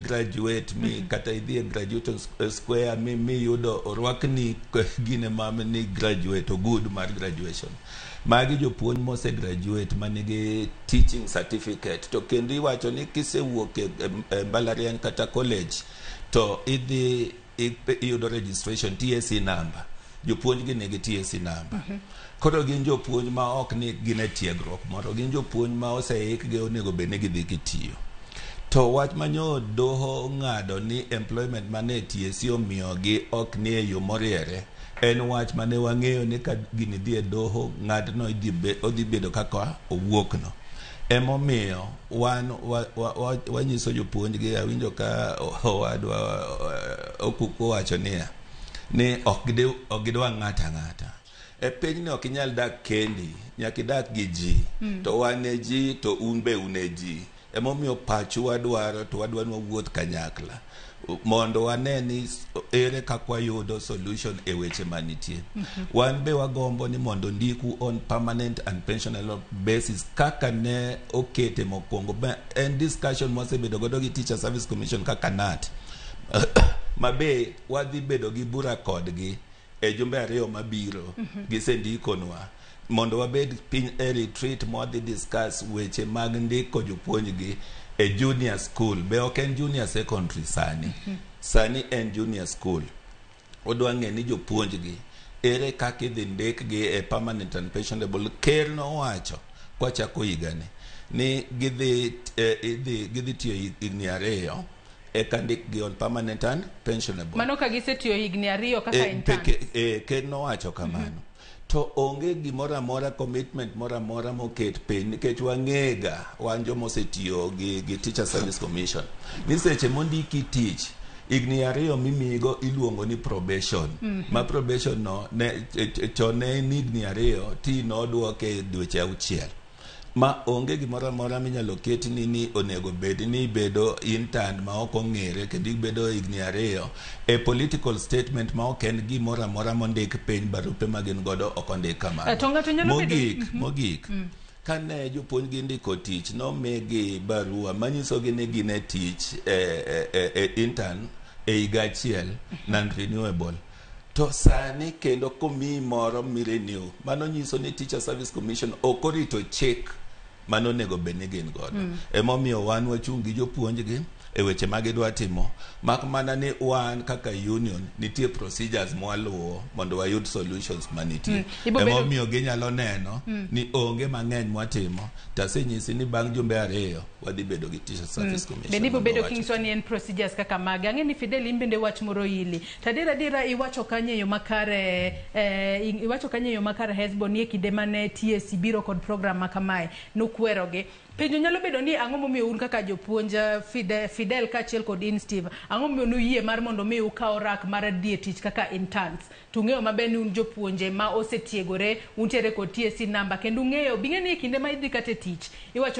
graduate mi kata idhi e graduate square mi miyudo orwakni gine ma ni graduate, ogud mar graduation. Magi jopuonj mose graduate manigi teaching certificate, to kendo iwacho ni kisewuok e mbalariany kata college to idhi iyudo registration TSC number. Jopuonj gi nigi TSC number. Koro gin jopuonj ma ok ni gin e tiegruok moro, gin jopuonj ma oseikgi, onego bed ni gidhi gitiyo. To wach manyo doho ng'ado ni employment mane TSC omiyogi ok ni e yo moriere en wach mane wang'eyo ni ka gini dhi e doho, ng'adno odhi bedo kaka owuokno. Emomiyo wan wanyiso jopuonj gi. Awinjo ka owadwa Okuku owacho niya ni ok gidwa ng'ato ang'ata e pinyni. Ok inyal dak kendi, nyaka idak gi ji. To wan e ji, to un be un e ji. Emomiyo pachu wadwaro, to wadwa ni wawuoth kanyakla mondo wane ni ere kaka wayudo solution e weche manitie. Wan be wagombo ni mondo ndiku on permanent and pensionable basis kaka ne okete mokwongo. En discussion mwasebedo godo gi Teacher Service Commission kaka KNUT, ma be wadhi bedo gi bura kodgi e jumbe 2 mabiro. Gisendikonwa mondo wabed piny e retreat mwadhi discuss weche mag ndiko jopuonjgi e junior school. Be ok en junior secondary sani, sani en junior school. Odwa ng'e ni jopuonjgi ere kaka idhi ndikgi e permanent and pensionable. Ker nowacho kwachako higani ni gidhi tiyo higni 2 eka ndikgi on permanent and pensionable. Mano ka gisetiyo higni 2 kaka intern. Ker nowacho kamano. To onge gimoro amora, commitment moro amora moket piny, nikech wang'ega wan joma osetiyo gi Teacher Service Commission ni seche mondiki tich, higni 2 mimiyigo iluongo ni probation. Ma probation no ne chon ne en higni 2, ti nodwoke dweche 6. Ma onge gimoro amora minyalo ketni ni onego bed ni ibedo intern ma ok ong'ere kendo ibedo higni 2 e political statement ma ok en gimoro amora mondik piny. Barupe ma gin godo ok ondik kamano. To ng'ato nyalo bedo- Mogik, kane jopuonj gi ndiko tich, nomigi barua manyisogi ni gin e tich e intern e higa achiel, non renewable. To sani kendo komiyi moro mirenew, mano nyiso ni Teacher Service Commission ok orito chik mano onego bed ni gin godo. Emomiyo wan wachung' gi jopuonjgi e weche ma gidwa timo, mak mana ni wan kaka union nitie procedures mwaluwo mondo wayud solutions manitie. Emomiyo ginyalo neno ni onge mang'eny mwatimo. To asenyisi ni bang' jumbe 2 wadhi bedo gi Teacher Service Commission Bende ibo mondo bedo wach. Kinyisowa ni en procedures kaka mage. Ang'e ni Fidel, in bende wach moro ili. To adier adiera iwacho kanyo e yo makare, iwacho kanyo e yo makare Hesbon ni e kinde mane TSC biro kod program ma kamae nukwerogi. Penjo nyalo bedo ni ang'o momiyo un kaka jopuonj, Fidel kaachiel kod in Steve, ang'o momiyo nuyie mar mondo mi ukaw rak mar dhi e tich kaka interns? To ung'eyo maber ni un jopuonje ma osetiegore, untiere kod TSC number, kendo ung'eyo bing'e ni e kinde ma idhi kata e tich iwacho